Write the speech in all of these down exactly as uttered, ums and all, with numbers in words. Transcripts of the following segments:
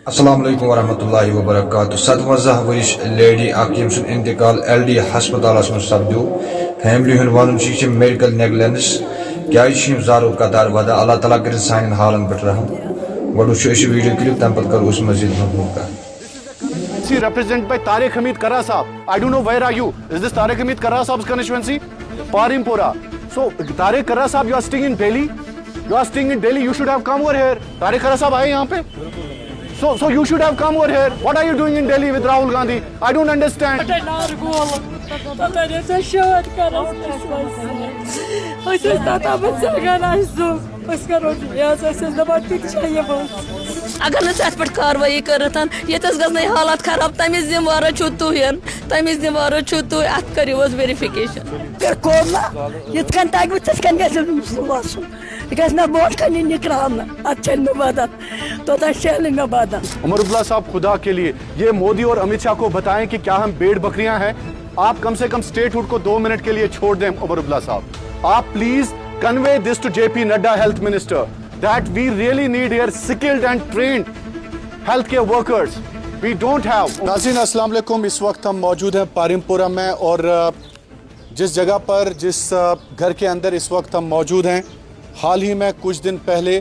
السلام علیکم ورحمۃ اللہ وبرکاتہ۔ ستوَنزاہ ؤرِش لیڈی اکھ، ییٚمہِ سُنٛد انتقال ایل ڈی ہسپتالس منٛز سپدیو۔ فیملی ہُنٛد ونُن چھُ، یہِ چھِ میڈیکل نیگلیجنس۔ کیازِ چھِ یِم زارو قطار ودان؟ اللہ تعالیٰ کٔرِنۍ سانٮ۪ن حالن پٮ۪ٹھ رحم۔ گۄڈٕ وٕچھو أسۍ یہِ ویڈیو کلپ، تمہِ پتہٕ کرو أسۍ مزید مفہوم کتھ۔ Represented by Tariq Hamid Kara Saab. I don't know where are you. Is this Tariq Hamid Kara Saab's constituency? Parimpura. So, Tariq Kara Saab, you are staying in Delhi. You are staying in Delhi. You should have come over here. Tariq Kara Saab, आए यहाँ पे. So, so you should have come over here. What are you doing in Delhi with Rahul Gandhi? I don't understand. پتہٕ نار گول، پتہٕ ٲسۍ أسۍ شٲدۍ کران۔ أسۍ ٲسۍ تتھ آبس زنگان، اسہِ دوٚپ أسۍ کرو یہِ حظ، أسۍ ٲسۍ دپان تہِ تہِ چھا یِوان۔ اگر نہٕ ژےٚ اتھ پٮ۪ٹھ کاروٲیی کٔرٕتھ، ییٚتہِ حظ گژھنَے حالات خراب، تمِچ ذمہٕ وار چھُو تُہۍ، تمِچ ذمہٕ وار چھُو تُہۍ، اتھ کٔرِو حظ ویریفِکیشن۔ کٔر کوما، یِتھ کٔنۍ تَگہِ وۄنۍ تِتھ کٔنۍ گژھِ أمِس وَسُن۔ یہِ گژھِ مےٚ برونٛٹھ کَنہِ نِکراونہٕ، اَتھ چھَنہٕ مےٚ بدل، توٚتام شیلہِ نہٕ مےٚ بدل۔ عمر عبداللہ صاحب، خدا کے لیے یہ مودی اور امیت شاہ کو بتائیں کہ کیا ہم بیڑ بکریاں ہیں؟ آپ کم سے کم اسٹیٹ ہڈ کو دو منٹ کے لیے چھوڑ دیں عمر عبداللہ صاحب۔ آپ please convey this to J P Nadda, health minister, that we really need here skilled and trained health care workers. We don't have. ناظرین السلام علیکم، اس وقت ہم موجود ہیں پاریمپورہ میں اور آ، جس جگہ پر، جس آ، گھر کے اندر اس وقت ہم موجود ہیں، حال ہی میں کچھ دن پہلے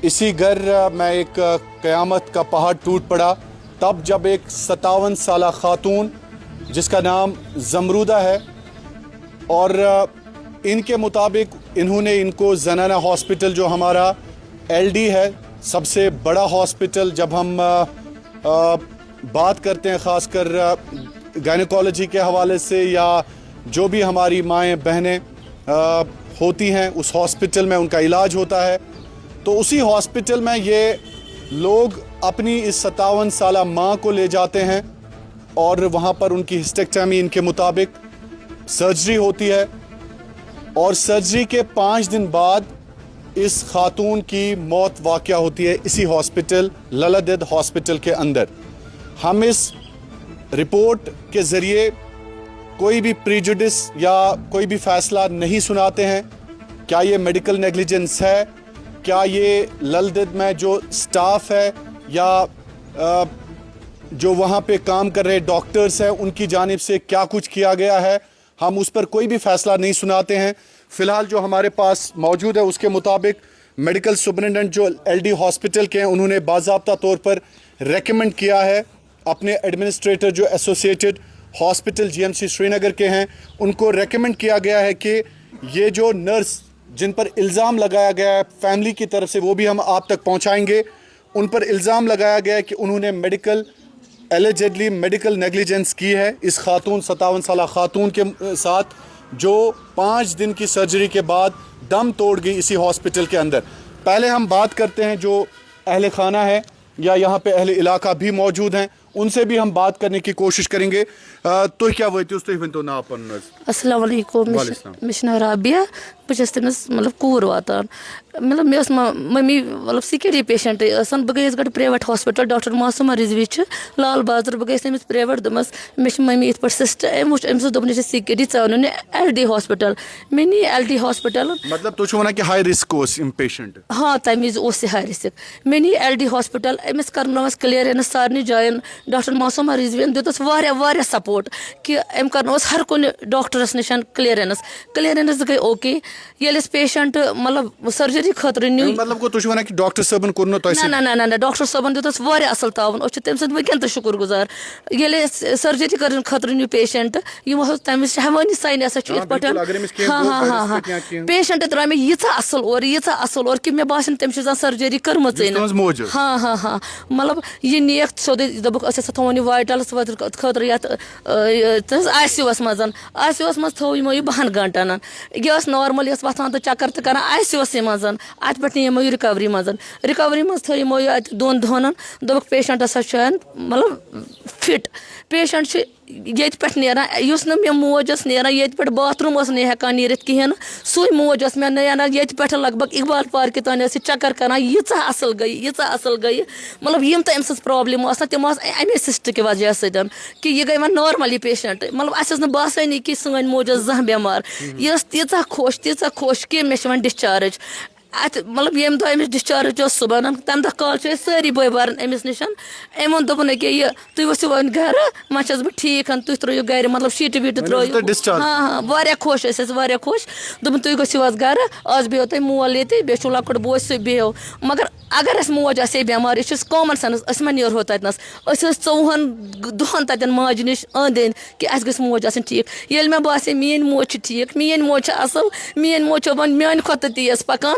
اسی گھر آ، میں ایک آ، قیامت کا پہاڑ ٹوٹ پڑا، تب جب ایک ستاون سالہ خاتون جس کا نام زمرودہ ہے اور آ، ان کے مطابق انہوں نے ان کو زنانہ ہاسپٹل جو ہمارا ایل ڈی ہے، سب سے بڑا ہاسپٹل، جب ہم آ، آ، بات کرتے ہیں خاص کر گائنیکالوجی کے حوالے سے یا جو بھی ہماری مائیں بہنیں آ، ہوتی ہیں، اس ہاسپٹل میں ان کا علاج ہوتا ہے، تو اسی ہاسپٹل میں یہ لوگ اپنی اس ستاون سالہ ماں کو لے جاتے ہیں اور وہاں پر ان کی ہسٹیکٹیمی، ان کے مطابق سرجری ہوتی ہے اور سرجری کے پانچ دن بعد اس خاتون کی موت واقع ہوتی ہے اسی ہاسپٹل، للدد ہاسپٹل کے اندر۔ ہم اس رپورٹ کے ذریعے کوئی بھی پریجوڈس یا کوئی بھی فیصلہ نہیں سناتے ہیں۔ کیا یہ میڈیکل نیگلیجنس ہے؟ کیا یہ للدد میں جو اسٹاف ہے یا آ، جو وہاں پہ کام کر رہے ڈاکٹرز ہیں، ان کی جانب سے کیا کچھ کیا گیا ہے، ہم اس پر کوئی بھی فیصلہ نہیں سناتے ہیں۔ فی الحال جو ہمارے پاس موجود ہے، اس کے مطابق میڈیکل سپرنٹنڈنٹ جو ایل ڈی ہاسپٹل کے ہیں، انہوں نے باضابطہ طور پر ریکمنڈ کیا ہے اپنے ایڈمنسٹریٹر جو associated hospital G M C Srinagar کے ہیں، ان کو ریکمنڈ کیا گیا ہے کہ یہ جو نرس جن پر الزام لگایا گیا ہے فیملی کی طرف سے، وہ بھی ہم آپ تک پہنچائیں گے۔ ان پر الزام لگایا گیا ہے کہ انہوں نے میڈیکل، الیجڈلی میڈیکل نیگلیجنس کی ہے اس خاتون، ستاون سالہ خاتون کے ساتھ، جو پانچ دن کی سرجری کے بعد دم توڑ گئی اسی ہاسپٹل کے اندر۔ پہلے ہم بات کرتے ہیں جو اہل خانہ ہے یا یہاں پہ اہل علاقہ بھی موجود ہیں، ان سے بھی ہم بات کرنے کی کوشش کریں گے۔ آ، تُہۍ کیٛاہ وٲتِو، تُہۍ ؤنۍتو ناو پَنُن حظ۔ السلام علیکم، مےٚ چھِ وعلیکم السلام۔ مےٚ چھِ ناو رابعہ، بہٕ چھَس تٔمِس مطلب کوٗر واتان۔ مطلب مےٚ ٲس مہ- مٔمی مطلب سی کے ڈی پیشنٹٕے ٲسَن، بہٕ گٔیَس گۄڈٕ private hospital, doctor Masuma Rizvi چھِ لال بازر، بہٕ گٔیَس تٔمِس پرٛایویٹ، دوٚپمَس مےٚ چھِ مٔمی یِتھ پٲٹھۍ سِسٹر، أمۍ وٕچھ، أمۍ سٕنٛز دوٚپُن، یہِ چھِ سی کے ڈی، ژےٚ اَنُن یہِ ایل ڈی ہاسپِٹل۔ مےٚ نی ایل ڈی ہاسپِٹل۔ مطلب تُہۍ چھِو وَنان کہِ ہاے رِسک اوس یِم پیشنٹ؟ ہاں، تَمہِ وِزِ اوس یہِ ہاے رِسک۔ مےٚ نی ایل ڈی ہاسپِٹل، أمِس کرنٲوَس کلیئرنس سارنٕے جاین، ڈاکٹر معصومہ رضویَن دیُت اَسہِ واریاہ واریاہ سپورٹ کہِ أمۍ کرنٲوَس ہر کُنہِ ڈاکٹرس نِش کلیئرنس۔ کلیئرنس گٔے اوکے۔ ییٚلہِ اَسہِ پیشنٹ مطلب سرجری خٲطرٕ نیوٗ۔ مطلب گوٚو تُہۍ چھِو وَنان کہِ ڈاکٹر صٲبن کوٚر نہٕ تۄہہِ نہ سۭتۍ؟ نہ نہ نہ نہ، ڈاکٹر صٲبن دیُت اَسہِ واریاہ اَصٕل تعاوُن، أسۍ چھِ تٔمۍ سٕنٛدۍ وٕنکیٚن تہِ شُکُر گُزار۔ ییٚلہِ أسۍ سرجری کرنہٕ خٲطرٕ نیوٗ پیشنٹ، یِم اوس تَمہِ وِزِ چھِ ہٮ۪وٲنی ساینہِ آسان چھِ آ، یِتھ پٲٹھۍ۔ بِلکُل، اگر أمِس کینٛہہ ہاں گوٚو، ہاں ہاں وایرس ہاں۔ تہٕ کینٛہہ، کینٛہہ۔ پیشنٹ درٛاے مےٚ ییٖژاہ اَصٕل اورٕ، ییٖژاہ اَصٕل اورٕ کہِ مےٚ باسان تٔمۍ چھِ زَن سرجری کٔرمٕژٕے یُس نہٕ۔ تُہٕنٛز موج ٲس۔ ہاں ہاں ہاں۔ مطلب یہِ نیکھ سیوٚدُے دوٚپُکھ، أسۍ ہسا تھاوون یہِ وایٹلس خٲطرٕ، خٲطرٕ یَتھ، آ، یہِ، تُہٕنٛز آی سی یوٗ وَس منٛز۔ آی سی یوٗ وَس منٛز تھٲو یِمو یہِ بَہَن گھنٹَن۔ یہِ ٲس نارمل، یہِ ٲس وَتھان تہٕ چکر تہِ کران آی سی یوٗ وَسٕے منٛز۔ اَتہِ پٮ۪ٹھ نِیہِ یِمو یہِ رِکوری منٛز۔ رِکوری منٛز تھٲو یِمو یہِ اَتہِ دۄن دۄہَن۔ دوٚپُکھ، پیشنٹ ہسا چھُ مطلب فِٹ۔ پیشنٹ چھُ ییٚتہِ پٮ۪ٹھ نیران، یُس نہٕ مےٚ موج ٲس نیران، ییٚتہِ پٮ۪ٹھ باتھ روٗم ٲس نہٕ ہٮ۪کان نیٖرِتھ کِہیٖنۍ نہٕ، سُے موج ٲس مےٚ نیران ییٚتہِ پٮ۪ٹھ لگ بگ اقبال پارکہِ تام ٲس یہِ چکر کران، ییٖژاہ اَصٕل گٔیہِ، ییٖژاہ اَصٕل گٔیہِ۔ مطلب یِم تہِ أمۍ سٕنٛز پرابلم آسہٕ، تِم آسہٕ اَمے سِسٹہٕ کہِ وجہ سۭتۍ کہِ یہِ گٔے وۄنۍ نارمل یہِ پیشنٹ۔ مطلب اَسہِ ٲس نہٕ باسٲنی کہِ سٲنۍ موج ٲس زانٛہہ بٮ۪مار۔ یہِ ٲس تیٖژاہ خۄش، تیٖژاہ خۄش کہِ مےٚ چھِ وۄنۍ ڈِسچارٕج۔ اتھ مطلب ییٚمہِ دۄہ أمِس ڈسچارج اوس صُبحن، تمہِ دۄہ کالہٕ چھِ أسۍ سٲری بٲے بارٕنۍ أمِس نِش۔ أمۍ ووٚن، دوٚپُن، أکیٛاہ یہِ، تُہۍ ؤسِو وۄنۍ گرٕ، وۄنۍ چھَس بہٕ ٹھیٖک، تُہۍ ترٲیِو گرِ مطلب شیٖٹہٕ ویٖٹہٕ وۄنۍ ٲس ترٲیِو۔ تۄہہِ discharge؟ ہاں، ہاں، واریاہ خۄش ٲسۍ أسۍ، واریاہ خۄش۔ دوٚپُن، تُہۍ گٔژھِو حظ گرٕ، آز بیٚہو تۄہہِ مول ییٚتہِ، بیٚیہِ چھُو لۄکُٹ بوے، سُہ بیٚہو۔ مگر اگر اَسہِ موج آسہِ ہے بٮ۪مار، یہِ چھُ common sense، أسۍ ما نیرہو تَتہِ نَس؟ أسۍ ٲسۍ ژوٚوُہَن دۄہَن تَتٮ۪ن ماجہِ نِش أنٛدۍ أنٛدۍ کہِ اَسہِ گٔژھ موج آسٕنۍ ٹھیٖک۔ ییٚلہِ مےٚ باسے میٛٲنۍ موج چھِ ٹھیٖک، میٛٲنۍ موج چھِ اَصٕل، میٛٲنۍ موج چھِ وۄنۍ میٛانہِ کھۄتہٕ تہِ تیز پَکان،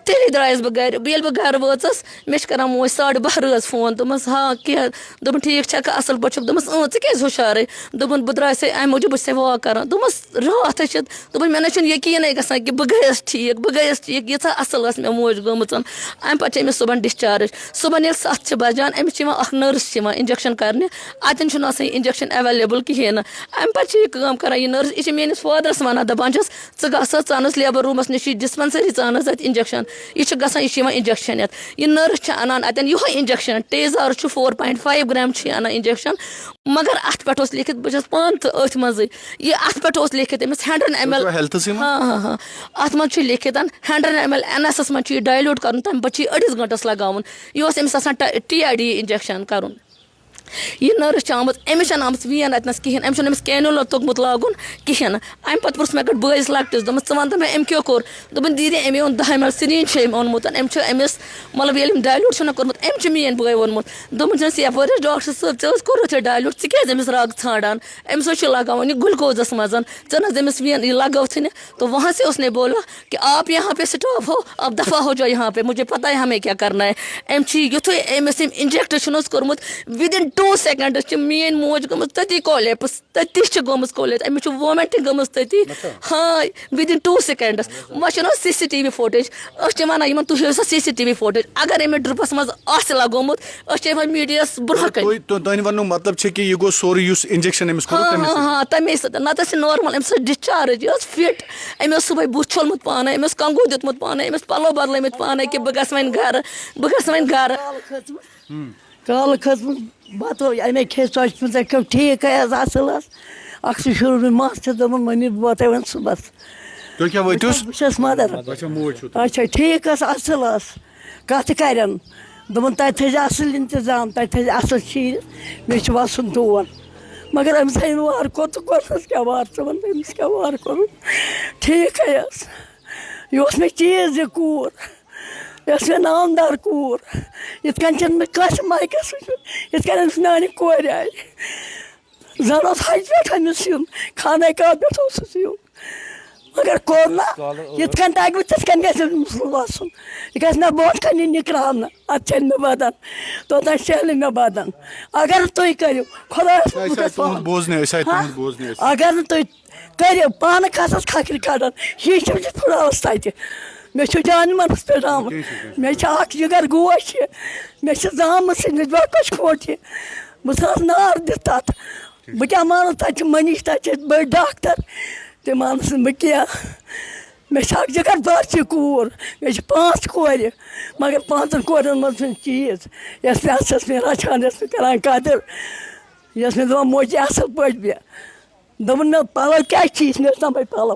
تیٚلے درٛایَس بہٕ گَرِ۔ ییٚلہِ بہٕ گَرٕ وٲژٕس، مےٚ چھِ کَران موج ساڑٕ باہ رٲژ فون، دوٚپمَس، "ہاں، کیٛاہ؟" دوٚپُن، "ٹھیٖک چھَکھا، اَصٕل پٲٹھۍ چھُکھ؟" دوٚپمَس، "اۭں، ژٕ کیٛازِ ہُشارٕے؟" دوٚپُن، "بہٕ درٛایسَے اَمہِ موٗجوٗب، بہٕ چھَسَے walk کَران۔" دوٚپمَس، "راتھ ہَے چھِ۔" دوٚپُن، "مےٚ نہ چھُنہٕ یقیٖنٕے گژھان کہِ بہٕ گٔیَس ٹھیٖک، بہٕ گٔیَس ٹھیٖک، ییٖژاہ اَصٕل ٲس مےٚ موج گٔمٕژ۔" اَمہِ پَتہٕ چھِ أمِس صُبحن discharge۔ صُبحن ییٚلہِ سَتھ چھِ بَجان، أمِس چھِ یِوان اَکھ nurse چھِ یِوان injection کَرنہِ، اَتٮ۪ن چھُنہٕ آسان یہِ injection available کِہیٖنۍ نہٕ۔ اَمہِ پَتہٕ چھِ یہِ کٲم کَران، یہِ nurse، یہِ چھِ میٛٲنِس fatherس وَنان، دَپان چھَس، "ژٕ گژھ حظ، ژٕ اَن حظ labour roomس نِش یہِ dispensary، ژٕ اَن حظ اَتہِ injection۔" یہِ چھُ گژھان، یہِ چھُ یِوان injection ہٮ۪تھ۔ یہِ nurse چھِ اَنان اَتٮ۪ن یِہوٚے injection، Tazor چھُ four point five gram چھُ یہِ اَنان injection۔ مگر اَتھ پٮ۪ٹھ اوس لیکھِتھ، بہٕ چھَس پانہٕ تہٕ أتھۍ منٛزٕے۔ یہِ اَتھ پٮ۪ٹھ اوس لیکھِتھ أمِس hundred tُہۍ ml۔ چھُوا healthس یِوان؟ ہاں، ہاں، ہاں۔ اَتھ منٛز چھُ لیکھِتھ hundred ml NSس منٛز چھُ یہِ dilute کَرُن، تَمہِ پَتہٕ چھُ یہِ أڑِس گٲنٛٹَس لَگاوُن۔ یہِ اوس أمِس آسان ٹَ-، TID injection کَرُن۔ یہِ nurse چھِ آمٕژ، أمِس چھَنہٕ آمٕژ vein اَتہِ نَس کِہیٖنۍ، أمِس چھُنہٕ أمِس cannula توٚگمُت لاگُن کِہیٖنۍ۔ اَمہِ پَتہٕ پرُژھ مےٚ گۄڈٕ بٲیِس لۄکٹِس، دوٚپمَس، "ژٕ وَن تہٕ مےٚ، أمۍ کیٛاہ کوٚر؟" دوٚپُن، "دیٖدی، أمۍ اوٚن دَہ ml syringe چھُ أمۍ اوٚنمُت، أمۍ چھُ أمِس، مطلب، ییٚلہِ أمۍ dilute چھُنہ کوٚرمُت، أمۍ چھُ میٛٲنۍ بٲے ووٚنمُت۔" دوٚپمَس چھَس، "یَپٲرۍ حظ ڈاکٹر صٲب، ژےٚ حظ کوٚرُتھ یہِ dilute، ژٕ کیٛازِ أمِس رَگ ژھانٛڈان؟ أمِس حظ چھُ لَگاوُن یہِ glucoseس منٛز، ژٕ نہ حظ أمِس vein یہِ لَگٲوتھٕے نہٕ۔" تو وہاں سے اس نے بولا کہ آپ یہاں پہ stop ہو، آپ دفعہ ہو جاؤ یہاں پہ، مجھے پتہ ہے ہمیں کیا کرنا ہے۔ أمۍ چھِ یُتھُے أمِس أمۍ injection چھُنہٕ حظ کوٚرمُت، within two seconds چھِ میٛٲنۍ موج گٔمٕژ تٔتی collapse، تٔتی چھِ گٔمٕژ collapse، أمِس چھِ vomiting گٔمٕژ تٔتی۔ ہاں، within two seconds۔ وۄنۍ چھُنہٕ حظ CCTV footage، أسۍ چھِ وَنان یِمَن، "تُہۍ ہٲیِو سا CCTV footage، اگر أمِس dripس منٛز آسہِ لَگومُت، أسۍ چھِ یِمَن mediaہَس برونٛہہ کَنہِ۔" تُہۍ، تُہۍ، تُہٕنٛدِ وَننُک مطلب چھِ کہِ یہِ گوٚو سورُے یُس injection أمِس کوٚرُکھ ہاں، تَمے ہاں، سۭتۍ؟ ہاں، تَمے سۭتۍ۔ نَتہٕ ٲس یہِ normal، أمِس ٲس discharge، یہِ ٲس fit۔ أمۍ اوس صُبحٲے بُتھ چھوٚلمُت پانَے، أمۍ اوس کنٛگو دیُتمُت پانَے، أمۍ ٲس پَلو بدلٲومٕتۍ پانَے کہِ بہٕ گژھٕ وۄنۍ گَرٕ، بہٕ گژھٕ وۄنۍ گَرٕ۔ کالہٕ کھٔژمٕژ، کالہٕ کھٔژمٕژ، بَتہٕ اَمے کھے ژۄچہِ پھِنٛژاہ کھیوٚو، ٹھیٖک ہے حظ، اَصٕل حظ۔ اَکھ سُہ شُرُن مَس تہِ، دوٚپُن، "مٔمی، بہٕ واتَے وۄنۍ صُبحَس۔" تُہۍ کیٛاہ وٲتِو؟ بہٕ چھَس مَدَر۔ اچھا، موج چھُو تُہۍ۔ اچھا، ٹھیٖک ٲس، اَصٕل ٲس۔ کَتھ کَرٮ۪ن؟ دوٚپُن، "تَتہِ تھٲیزِ اَصٕل اِنتِظام، تَتہِ تھٲیزِ اَصٕل چیٖز، مےٚ چھُ وَسُن تور۔" مگر أمِس ہا یِنہٕ وار کوٚت تہٕ کوٚرنَس کیٛاہ وار؟ ژٕ وَن تہٕ أمِس کیٛاہ وار کوٚرُن؟ ٹھیٖک ہے ٲس۔ یہِ اوس مےٚ چیٖز یہِ کوٗر، یہِ ٲس مےٚ نامدار کوٗر۔ یِتھ کٔنۍ چھَنہٕ مےٚ کٲنٛسہِ مایکَس وٕچھمٕژ، یِتھ کٔنۍ أمِس میٛانہِ کورِ آیہِ۔ زَن اوس حج پٮ۪ٹھ أمِس یُن، خانہ کعبہ پٮ۪ٹھ اوسُس یُن۔ مگر کوٚر نہ، یِتھ کٔنۍ تَگہِ وۄنۍ تِتھ کٔنۍ گژھِ أمِس وَسُن۔ یہِ گژھِ مےٚ برونٛٹھ کَنہِ نِکراونہٕ، اَتھ چھَنہٕ مےٚ بدن، توٚتام شیہلہِ مےٚ بدن۔ اگر تُہۍ کٔرِو، خۄدایَس أسۍ آے پٮ۪ٹھ تُہُنٛد پَہَن۔ بوزنہِ، أسۍ آے ہاں؟ تُہُنٛد بوزنہِ، أسۍ۔ اگر نہٕ تُہۍ کٔرِو، پانہٕ کھسَس کھکھرِ کھڑن، یہِ چھُ یہِ پھٕڑاوَس تَتہِ۔ مےٚ چھُ جانہِ منَس پٮ۪ٹھ آمُت۔ کینٛہہ چھُنہٕ، کینٛہہ چھُنہٕ۔ مےٚ چھِ اَکھ جِگر گوش چھِ، مےٚ چھِ زامہٕ سٕنٛدِس بۄکَس کھوٹ چھِ۔ بہٕ ژھٕنَس نار دِتھ تَتھ۔ بہٕ کیٛاہ مانَس، تَتہِ چھِ مٔنِش، تَتہِ چھِ بٔڑۍ ڈاکٹر، تِم مانَس نہٕ بہٕ کینٛہہ۔ مےٚ چھِ اَکھ جِگر بَچہِ کوٗر، مےٚ چھِ پانٛژھ کورِ، مگر پانٛژَن کورٮ۪ن منٛز چھُنہٕ چیٖز۔ یۄس مےٚ اَتھ چھَس مےٚ رَچھان، یۄس مےٚ کَران قدٕر، یۄس مےٚ دَپان، "موجی، اَصٕل پٲٹھۍ بیٚہہ۔" دوٚپُن، "مےٚ پَلَو کیٛازِ چھِ یِتھ؟ مےٚ ٲسۍ تَمے پَلَو۔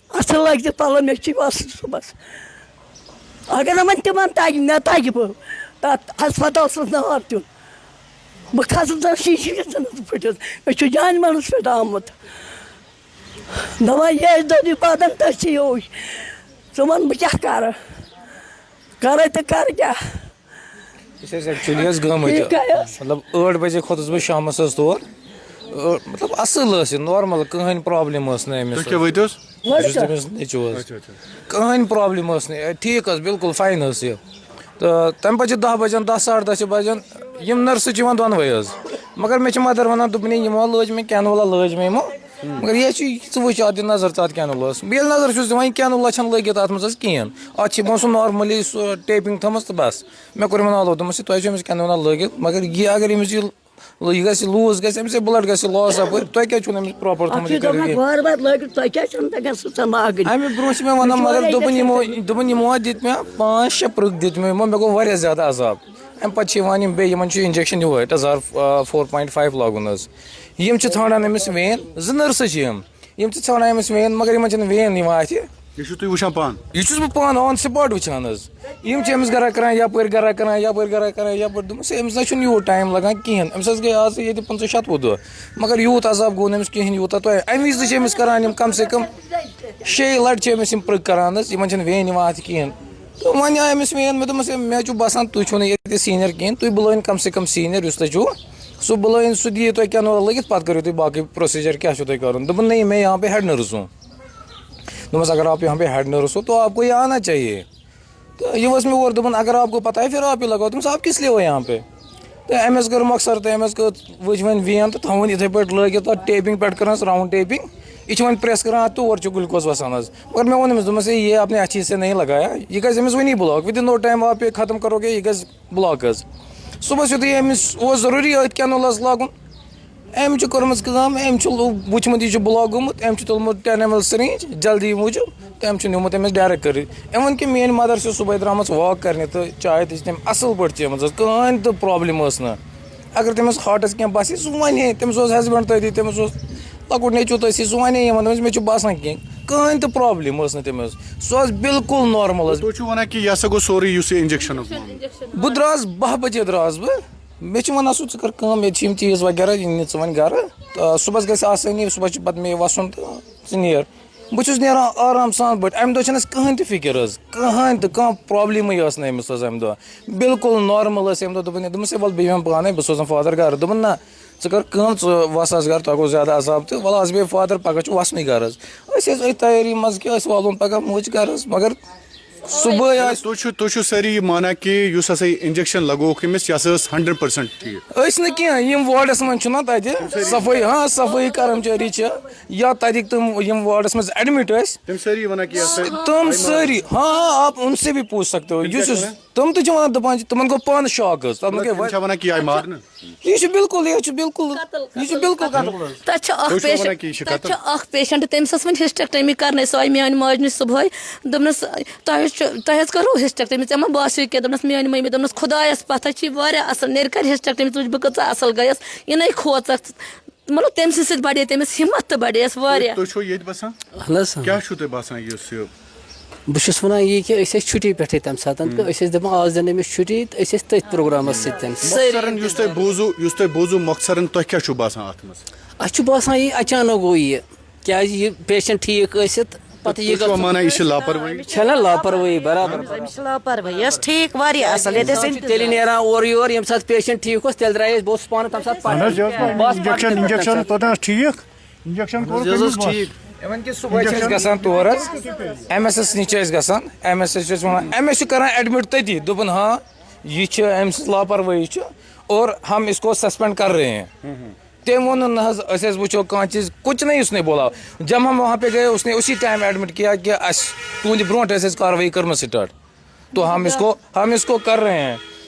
اَصٕل لٲگۍ زِ پَلَو، مےٚ چھِ وَسُن صُبحَس۔ اگر نہٕ وۄنۍ تِمَن تَگہِ، مےٚ تَگہِ بہٕ تَتھ ہسپتال سٕنٛز نار دیُن۔ بہٕ کھسہٕ زَن شیٖشہِ گژھن نہٕ پھٕٹِتھ۔ مےٚ چھُ جانہِ مَنَس پٮ۪ٹھ آمُت۔" دَپان، "یہِ ٲسۍ دۄدِ بدن تٔتھۍ یوٗرۍ۔ ژٕ وَن بہٕ کیٛاہ کَرٕ؟ کَرَے تہٕ کَرٕ کیٛاہ؟" أسۍ ٲسۍ actually حظ گٲمٕتۍ۔ ٹھیٖک حظ۔ مطلب، ٲٹھ بجے کھوٚتُس بہٕ شامَس حظ تور۔ ٲ-، مطلب، اَصٕل ٲس یہِ، normal، کٕہٕنۍ problem ٲس نہٕ أمِس۔ تُہۍ کیٛاہ وٲتِو حظ؟ بہٕ چھُس تٔمِس نیٚچوٗ حظ۔ اچھا، اچھا۔ کٕہٕنۍ problem ٲس نہٕ، ٹھیٖک ٲس، بِلکُل fine ٲس یہِ۔ تہٕ تَمہِ پَتہٕ چھِ دَہ بَجان، دَہ ساڑٕ دَہ چھِ بَجان، یِم nurseہٕ چھِ یِوان دۄنوَے حظ۔ مگر مےٚ چھِ mother وَنان، دوٚپُن، "ہے، یِمو حظ لٲج مےٚ cannula، لٲج مےٚ یِمو۔" مگر یہِ چھُ، ژٕ وٕچھ اَتھ، دِ نظر ژٕ اَتھ cannulaہَس۔ بہٕ ییٚلہِ نظر چھُس دِوان، یہِ cannula چھَنہٕ لٲگِتھ اَتھ منٛز حظ کِہیٖنۍ۔ اَتھ چھِ یِمو سُہ normally سُہ taping تھٲومٕژ تہٕ بَس۔ مےٚ کوٚر یِمَن آلو، دوٚپمَس، "ہے، تۄہہِ چھُو أمِس cannula لٲگِتھ، مگر یہِ اگر أمِس یہِ، یہِ گژھِ loose گژھِ، أمِس ہے blood گژھِ loss اَپٲرۍ، تۄہہِ کیٛازِ چھُو نہٕ أمِس proper تھوٚمُت یہِ کَرِ کِہیٖنۍ؟" بار بار لٲگِتھ، تۄہہِ کیٛازِ چھُنہٕ تَگان سُہ ژَماگٕنۍ؟ اَمہِ برونٛہہ چھِ مےٚ وَنان، مگر دوٚپُن یِمو، دوٚپُن یِمو حظ دِتۍ مےٚ پانٛژھ شےٚ پرٛک دِتۍ مےٚ یِمو، مےٚ گوٚو واریاہ زیادٕ عذاب۔ اَمہِ پَتہٕ چھِ یِوان یِم بیٚیہِ، یِمَن چھُ injection یِہوٚے، Tazor، آ، four point five لاگُن حظ۔ یِم چھِ ژھانٛڈان أمِس vein، زٕ nurseہٕ چھِ یِم۔ یِم چھِ ژھانٛڈان أمِس vein، مگر یِمَن چھِنہٕ vein یِوان اَتھِ۔ یہِ چھُو تُہۍ وٕچھان پانہٕ؟ یہِ چھُس بہٕ پانہٕ آن سپاٹ وٕچھان حظ۔ یِم چھِ أمِس گرا کران یَپٲرۍ، گرا کران یَپٲرۍ، گرا کران یَپٲرۍ۔ دوٚپمَس، "ہے، أمِس نہ چھُنہٕ یوٗت ٹایم لگان کِہیٖنۍ، أمِس حظ گٔے آز ییٚتہِ پٕنٛژٕہ شَتوُہ دۄہ، مگر یوٗت عذاب گوٚو نہٕ أمِس کِہیٖنۍ یوٗتاہ تۄہہِ۔" اَمہِ وِزِ تہِ چھِ أمِس کران یِم کم سے کم شیٚیہِ لَٹہِ چھِ أمِس یِم پرٛک کران حظ، یِمن چھَنہٕ وین یِوان اَتھِ کِہیٖنۍ۔ تہٕ وۄنۍ آے أمِس وین، مےٚ دوٚپمَس، "ہے، مےٚ چھُ باسان تُہۍ چھِو نہٕ ییٚتہِ سیٖنیر کِہیٖنۍ، تُہۍ بُلٲیِن کم سے کم سیٖنیر یُس تۄہہِ چھُو، سُہ بُلٲیِن، سُہ دِیہِ تۄہہِ کینولا لٲگِتھ، پَتہٕ کٔرِو تُہۍ باقٕے پروسیجر کیٛاہ چھُو تۄہہِ کَرُن۔" دوٚپُن، "نہیں، میں یہاں پہ ہیڈ نرس ہوں۔" دوٚپمَس، "اگر آپ یہاں پہ ہیڈ نرس ہو تو آپ کو یہ آنا چاہیے۔" تہٕ یہِ اوس مےٚ اورٕ دوٚپُن، "اگر آپ کو پتہ ہے پھر آپ ہی لگاؤ۔" دوٚپمَس، "آپ کِس لیے ہو یہاں پہ؟" تہٕ أمۍ حظ کٔر مۄخصر تہٕ أمۍ حظ کٔر وٕچھ وۄنۍ وین تہٕ تھاوُن یِتھَے پٲٹھۍ لٲگِتھ تَتھ ٹیپِنٛگ پٮ۪ٹھ کٔرہَس راوُنٛڈ ٹیپِنٛگ۔ یہِ چھِ وۄنۍ پرٛٮ۪س کَران اَتھ تور چھُ گلوکوز وَسان حظ۔ مگر مےٚ ووٚن أمِس، دوٚپمَس، "ہے، یہ آپ نے اچھے سے نہیں لگایا، یہ گژھِ أمِس وٕنی بلاک، within no time آپ یہ ختم کرو گے، یہ گژھِ بلاک حظ۔" صُبحَس یُتھُے أمِس اوس ضروٗری أتھۍ کینولَس لاگُن، أمۍ چھُ کٔرمٕژ کٲم، أمۍ چھُ لو-، وٕچھمُت یہِ چھُ بلاک گوٚمُت، أمۍ چھُ تُلمُت ٹین ایم ایل سِرینج جلدی موٗجوٗب، تہٕ أمۍ چھُ نیوٗمُت أمِس ڈائریکٹ کٔرِتھ۔ أمۍ ووٚن کہِ میٛٲنۍ مدر چھِ صُبحٲے درٛامٕژ واک کرنہِ تہٕ چاے تہِ چھِ تٔمۍ اَصٕل پٲٹھۍ چیٚمٕژ حظ، کٕہٕنۍ تہِ پرابلم ٲس نہٕ۔ اگر تٔمِس ہارٹَس کینٛہہ باسہِ سُہ وَنہِ ہے، تٔمِس اوس ہسبینڈ تٔتی، تٔمِس اوس لۄکُٹ نیٚچوٗ تٔتھی، سُہ وَنے یِمن، دوٚپمَس، "مےٚ چھُ باسان کینٛہہ۔" کٕہٕنۍ تہِ پرابلم ٲس نہٕ تٔمِس، سُہ اوس بالکل نارمل حظ۔ تُہۍ چھِو وَنان کہِ یہِ ہسا گوٚو سورُے یُس یہِ انجیکشنُک معاملہٕ؟ بہٕ درٛاس، باہ بجے درٛاس بہٕ۔ مےٚ چھِ وَنان سُہ، "ژٕ کر کٲم، ییٚتہِ چھِ یِم چیٖز وغیرہ، یِم نہِ ژٕ وۄنۍ گرٕ۔ تہٕ صُبحَس گژھِ آسٲنی، صُبحَس چھُ پَتہٕ مےٚ وَسُن تہٕ ژٕ نیر۔" بہٕ چھُس نیران آرام سان پٲٹھۍ۔ اَمہِ دۄہ چھَنہٕ اَسہِ کٕہٕنۍ تہِ فِکِر حظ، کٕہٕنۍ تہِ، کانٛہہ پرابلمٕے ٲس نہٕ أمِس حظ اَمہِ دۄہ۔ بالکل نارمل ٲس اَمہِ دۄہ۔ دوٚپُن، دوٚپمَس، "ہے، وَلہٕ بہٕ یِمہٕ پانَے، بہٕ سوزَن فادر گرٕ۔" دوٚپُن، "نہ، ژٕ کر کٲم، ژٕ وَس آز گرٕ، تۄہہِ گوٚو زیادٕ عذاب تہٕ وَلہٕ آز بیٚہہ فادر، پَگاہ چھُ وَسنُے گرٕ حظ۔" أسۍ ٲسۍ أتھۍ تیٲری منٛز کہِ أسۍ والون پَگاہ مُج گرٕ حظ، مگر صُبحٲے آسہِ۔ تُہۍ چھِو، تُہۍ چھِو سٲری یہِ مانان کہِ یُس ہسا یہِ انجیکشن لگووُکھ أمِس، یہِ ہسا ٲس ہنڈریڈ پرسنٹ ٹھیٖک؟ أسۍ نہٕ کینٛہہ، یِم وارڈس منٛز چھِنہ تَتہِ صفٲیی، ہاں، صفٲیی کرمچاری چھِ یا تَتِکۍ تِم یِم وارڈس منٛز ایڈمٹ ٲسۍ، تِم سٲری وَنان کہِ یہِ ہسا تِم سٲری، ہاں، ہاں، آپ ان سے بھی پوچھ سکتے ہو۔ تِم کیٛاہ چھِ وَنان؟ تِم تہِ چھِ وَنان، دَپان چھِ، تِمن گوٚو پانہٕ شاک حظ، تَتھ منٛز گٔے تِم چھِ وَنان کہِ یہِ آیہِ مارنہٕ؟ یہِ چھُ بالکل، یہِ چھُ بالکل، یہِ چھُ بالکل قتل۔ تَتہِ چھُ اَکھ تُہۍ چھِو وَنان کہِ یہِ چھُ پیشنٹ، تَتہِ قتل؟ چھُ اَکھ پیشنٹ، تٔمِس ٲس وۄنۍ ہسٹیکٹمی کَرنَے، سۄ آیہِ میٛانہِ ماجہِ نِش صُبحٲے، دوٚپنَس، "تۄہہِ حظ چھُ، تۄہہِ حظ کٔرٕو ہسٹیکٹمی، ژےٚ ما باسیو کینٛہہ؟" دوٚپنَس، "میٛانہِ مٔمی"، دوٚپنَس، "خۄدایَس پَتھ حظ چھِ یہِ واریاہ اَصٕل، نٮ۪رِ کَرِ ہسٹیکٹمی، ژٕ وٕچھ بہٕ کۭژاہ اَصٕل گٔیَس، یِنَے کھوژَکھ ژٕ۔" مطلب، تٔمۍ سٕنٛدِ سۭتۍ بَڑے تٔمِس ہِمَت تہٕ بَڑیس واریاہ۔ تُہۍ چھِو ییٚتہِ بَسان؟ اہن حظ۔ کیٛاہ چھُو تۄہہِ باسان یُس یہِ بہٕ چھُس وَنان یی کہِ أسۍ ٲسۍ چھُٹی پٮ۪ٹھٕے تَمہِ ساتہٕ تہٕ أسۍ ٲسۍ دَپان آز دِن أمِس چھُٹی تہٕ أسۍ ٲسۍ تٔتھۍ پروگرامَس سۭتۍ۔ مۄخصرن یُس تۄہہِ بوٗزوُ، یُس تۄہہِ بوٗزوُ مۄخصرن، تۄہہِ کیٛاہ چھُو باسان اَتھ منٛز؟ اَسہِ چھُ باسان یہِ اچانک گوٚو یہِ، کیٛازِ یہِ پیشنٹ ٹھیٖک ٲسِتھ پَتہٕ یہِ تُہۍ چھُوا گژھُن۔ مانان یہِ چھِ لاپروٲہی؟ چھےٚ نہ لاپروٲہی برابر۔ أمِس چھِ لاپروٲہی، یہِ ٲس ٹھیٖک واریاہ اَصٕل، ییٚتہِ ٲسۍ أمۍ تیٚلہِ نیران اورٕ یورٕ، ییٚمہِ ساتہٕ پیشنٹ ٹھیٖک اوس تیٚلہِ درٛایہِ أسۍ، بہٕ اوسُس پانہٕ تَمہِ ساتہٕ اہن حظ، یہِ اوس پَران۔ بہٕ اوسُس پَران انجیکشن، تَمہِ ساتہٕ۔ انجیکشن کوٚر اہن حظ، یہِ اوس کٔمِس ٹھیٖک۔ اِوَن کہِ صُبحٲے چھِ أسۍ گژھان تور حظ، ایم ایس ایس نِش چھِ أسۍ گژھان، ایم ایس ایس چھِ أسۍ وَنان، ایم ایس چھِ کران ایڈمِٹ تٔتی، دوٚپُن، "ہاں، یہِ چھِ أمۍ سٕنٛز لاپروٲہی چھِ اور ہم اس کو سسپینڈ کر رہے ہیں۔" تٔمۍ ووٚن نہٕ، "نہ حظ، أسۍ حظ وٕچھو کانٛہہ چیٖز، کچھ نہیں اس نے بولا۔" جب ہم وہاں پہ گئے، اس نے اسی ٹائم ایڈمٹ کیا کہ اَسہِ تُہٕنٛدِ برونٛٹھ ٲسۍ اَسہِ کاروٲیی کٔرمٕژ سٹارٹ، تو ہم اس کو، ہم اس کو کر رہے ہیں۔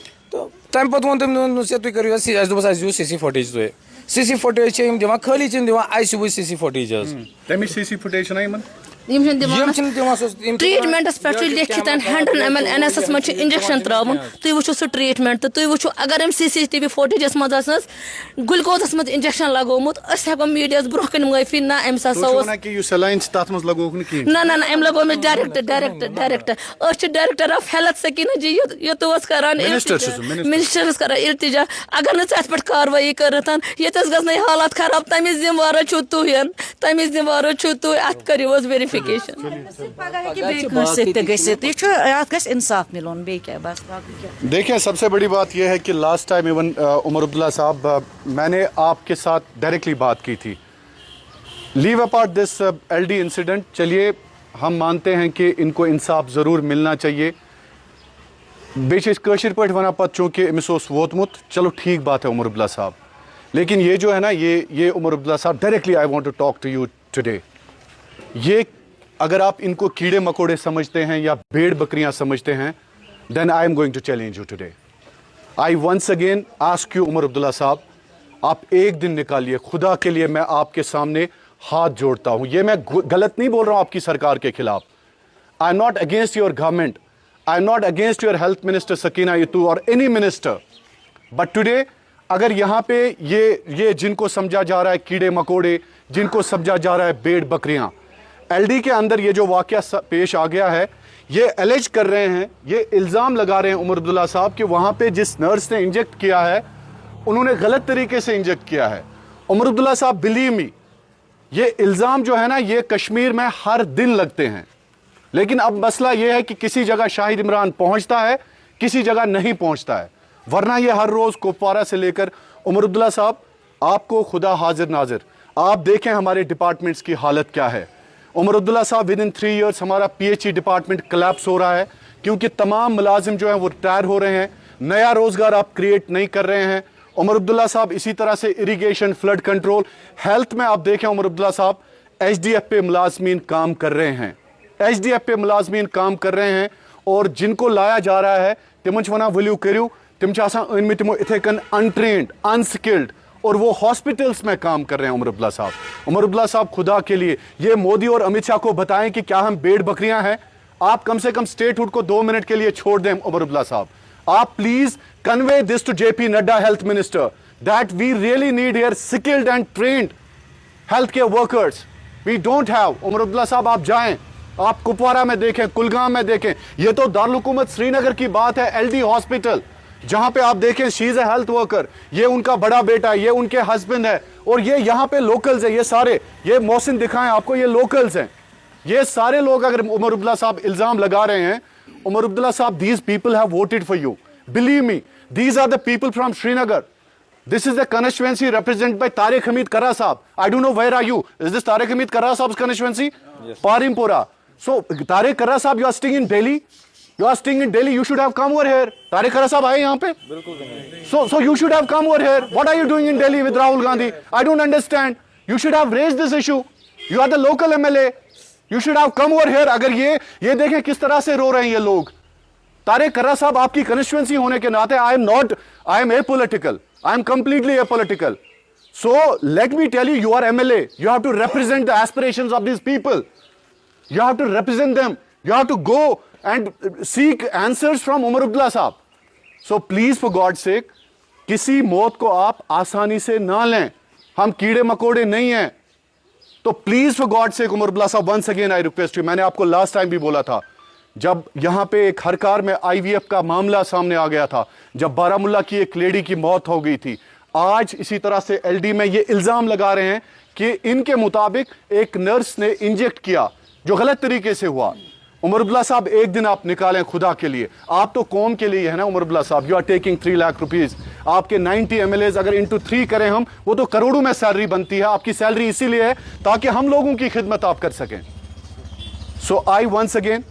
تہٕ تَمہِ پَتہٕ ووٚن تٔمۍ، دوٚپُن، "ژےٚ تُہۍ کٔرِو حظ سی-" اَسہِ دوٚپُس، "اَسہِ دِیِو سی سی فُٹیج تُہۍ۔" سی سی فُٹیج چھِ یِم دِوان، خٲلی چھِنہٕ دِوان، اَسہِ چھِ وٕچھ سی سی فُٹیج حظ۔ تَمِچ سی سی فُٹیج چھَنا یِمَن؟ یِم چھِنہٕ دِوان یِم چھِنہٕ دِوان سُہ، یِم چھِ ٹریٹمنٹس پٮ۪ٹھ چھُ لیکھِتھ hundred M L N S S منٛز چھُ انجیکشن تراوُن۔ تُہۍ وٕچھِو سُہ ٹریٹمنٹ تہٕ تُہۍ وٕچھِو اگر أمۍ سی سی ٹی وی فوٹیجس منٛز آسہِ نہٕ حظ گلوکوزس منٛز انجیکشن لگومُت، أسۍ ہٮ۪کو میٖڈیاہس برونٛہہ کَنہِ معٲفی نہ أمِس ہسا تُہۍ چھِو اوس۔ وَنان کہِ یُس سیلاین چھِ تَتھ منٛز لگووُکھ نہٕ کِہیٖنۍ؟ نہ نہ نہ، أمۍ لگوو أمِس ڈایریکٹ ڈایریکٹ ڈایریکٹ۔ أسۍ چھِ ڈایریکٹر آف ہیلتھ سکیٖنہ جی یوٚت یوٚت اوس کران التجا۔ منسٹرس کران التجا، اگر نہٕ ژٕ اتھ پٮ۪ٹھ کاروٲیی کٔرٕتھ، ییٚتہِ حظ گژھنَے حالات خراب، تَمِچ ذمہٕ وار حظ چھُو تُہۍ۔ تَمِچ ذمہٕ وار حظ چھُو تُہۍ، اَتھ کٔرِو حظ ویریفِکیشن۔ پگاہ ہیٚکہِ بیٚیہِ کٲنٛسہِ سۭتۍ تہِ گٔژھِتھ، یہِ چھُ، اَتھ گژھِ اِنصاف میلُن، بیٚیہِ کیٛاہ، بس، باقٕے کیٛاہ۔ دیکھیں، سب سے بڑی بات یہ ہے کہ لاسٹ ٹائم ایون عمر عبداللہ صاحب، میں نے آپ کے ساتھ ڈائریکٹلی بات کی تھی۔ لیو اپارٹ دس ایل ڈی انسیڈنٹ، چلیے ہم مانتے ہیں کہ ان کو انصاف ضرور ملنا چاہیے۔ بیٚیہِ چھِ أسۍ کٲشِر پٲٹھۍ وَنان پَتہٕ، چوٗنٛکہِ أمِس اوس ووتمُت، چلو ٹھیٖک بات ہے عمر عبداللہ صاحب، لیکن یہ جو ہے نا، یہ یہ عمر عبداللہ صاحب، directly I want to talk to you today. یہ اگر آپ ان کو کیڑے مکوڑے سمجھتے ہیں یا بھیڑ بکریاں سمجھتے ہیں, then I am going to challenge you today. I once again ask you, عمر عبداللہ صاحب, آپ ایک دن نکالیے, خدا کے لیے میں آپ کے سامنے ہاتھ جوڑتا ہوں. یہ میں غ- غلط نہیں بول رہا ہوں آپ کی سرکار کے خلاف. I am not against your government. I am not against your health minister Sakina Itu or any minister. But today, اگر یہاں پہ یہ یہ جن کو سمجھا جا رہا ہے کیڑے مکوڑے, جن کو سمجھا جا رہا ہے بھیڑ بکریاں, एलडी के अंदर ये जो वाकया स- पेश आ गया है, ये एलेज कर रहे हैं, ये इल्ज़ाम लगा रहे हैं उमर अब्दुल्ला साहब कि वहाँ पे जिस नर्स ने इंजेक्ट किया है, उन्होंने गलत तरीके से इंजेक्ट किया है। उमर अब्दुल्ला साहब, बिलीव मी, ये इल्ज़ाम जो है ना, ये कश्मीर में हर दिन लगते हैं। लेकिन अब मसला ये है कि किसी जगह शाहिद इमरान पहुंचता है, किसी जगह नहीं पहुंचता है, वरना ये हर रोज़ कुपवारा से लेकर, उमर अब्दुल्ला साहब, आपको खुदा हाजिर नाजिर, आप देखें हमारे डिपार्टमेंट्स की हालत क्या है। उमर अब्दुल्ला साहब, विद इन थ्री ईयर्स हमारा पीएचई डिपार्टमेंट कलेप्स हो रहा है, क्योंकि तमाम मुलाजिम जो हैं वो रिटायर हो रहे हैं, नया रोज़गार आप क्रिएट नहीं कर रहे हैं। उमर अब्दुल्ला साहब, इसी तरह से इरिगेशन, फ्लड कंट्रोल, हेल्थ में आप देखें उमर अब्दुल्ला साहब, एचडीएफ पे मुलाजमीन काम कर रहे हैं, एचडीएफ पे मुलाजमीन काम कर रहे हैं, और जिनको लाया जा रहा है, تِمن چھِ وَنان ؤلِو کٔرِو، تِم چھِ آسان أنۍ مٕتۍ تِمو یِتھَے کٔنۍ، اَنٹرینڈ، اَنسکِلڈ، اور وہ ہاسپٹلس میں کام کر رہے ہیں۔ عمر عبداللہ صاحب، عمر عبداللہ صاحب، خدا کے لیے، یہ مودی اور امت شاہ کو بتائیں کہ کیا ہم بیڑ بکریاں ہیں؟ آپ کم سے کم اسٹیٹ ہڈ کو دو منٹ کے لیے چھوڑ دیں۔ عمر عبداللہ صاحب، آپ please convey this to J P Nadda, health minister, that we really need here skilled and trained health care workers. We don't have. عمر عبداللہ صاحب، آپ جائیں، آپ کپوارہ میں دیکھیں، کلگام میں دیکھیں، یہ تو دارالحکومت سری نگر کی بات ہے، ایل ڈی ہاسپٹل، جہاں پہ آپ دیکھیں، she is a health worker, یہ ان کا بڑا بیٹا ہے، یہ ان کے ہسبینڈ ہے، اور یہ یہاں پہ لوکلز ہیں، یہ سارے، یہ محسن دکھائیں آپ کو، یہ لوکلز ہیں۔ یہ سارے لوگ، اگر عمر عبداللہ صاحب الزام لگا رہے ہیں، عمر عبداللہ صاحب, these people have voted for you. Believe me, these are the people from Srinagar. This is the constituency represented by Tariq Hamid Karra Saab. I don't know, where are you? Is this Tariq Hamid Karra Saab's constituency? Yes. Parimpura. So, Tariq Karra Saab, you are staying in Delhi. You are staying in Delhi. You should have come over here. Tariq Karra Saab, aaye yahan pe? So, so you should have come over here. What are you doing in Delhi with Rahul Gandhi? I don't understand. You should have raised this issue. You are the local M L A. You should have come over here. اگر یہ یہ دیکھیں کس طرح سے رو رہے ہیں یہ لوگ. طارق کرا صاحب, آپ کی کانسٹیچوئنسی ہونے کے ناطے, I am not, I am apolitical, I am completely apolitical. So let me tell you, you are M L A, you have to represent the aspirations of these people, you have to represent them, you have to go and seek answers from Umar Abdullah Sahib. So please, for God's sake, کسی موت کو آپ آسانی سے نہ لیں. ہم کیڑے مکوڑے نہیں ہیں. تو please, for God sake, Omar Abdullah صاحب, once again I request you, میں نے آپ کو لاسٹ ٹائم بھی بولا تھا, جب یہاں پہ ایک ہر کار میں آئی وی ایف کا معاملہ سامنے آ گیا تھا, جب بارہ ملا کی ایک لیڈی کی موت ہو گئی تھی, آج اسی طرح سے ایل ڈی میں یہ الزام لگا رہے ہیں کہ ان کے مطابق ایک نرس نے انجیکٹ کیا, جو غلط طریقے سے ہوا. عمر عبداللہ صاحب, ایک دن آپ نکالیں خدا کے لیے. آپ تو قوم کے لیے ہے نا عمر عبداللہ صاحب. You are taking three lakh rupees. آپ کے نائنٹی ایم ایل ایز اگر انٹو تھری کریں ہم, وہ تو کروڑوں میں سیلری بنتی ہے. آپ کی سیلری اسی لیے ہے تاکہ ہم لوگوں کی خدمت آپ کر سکیں. سو آئی ونس اگین,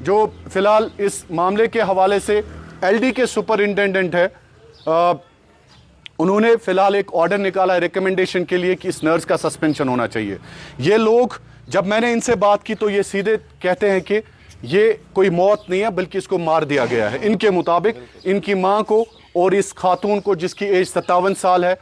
جو فی الحال اس معاملے کے حوالے سے ایل ڈی کے سپرنٹنڈنٹ ہے, آ, انہوں نے فی الحال ایک آرڈر نکالا ہے ریکمنڈیشن کے لیے کہ اس نرس کا سسپینشن ہونا چاہیے. یہ لوگ, جب میں نے ان سے بات کی تو یہ سیدھے کہتے ہیں کہ یہ کوئی موت نہیں ہے, بلکہ اس کو مار دیا گیا ہے. ان کے مطابق ان کی ماں کو اور اس خاتون کو, جس کی ایج ستاون سال ہے,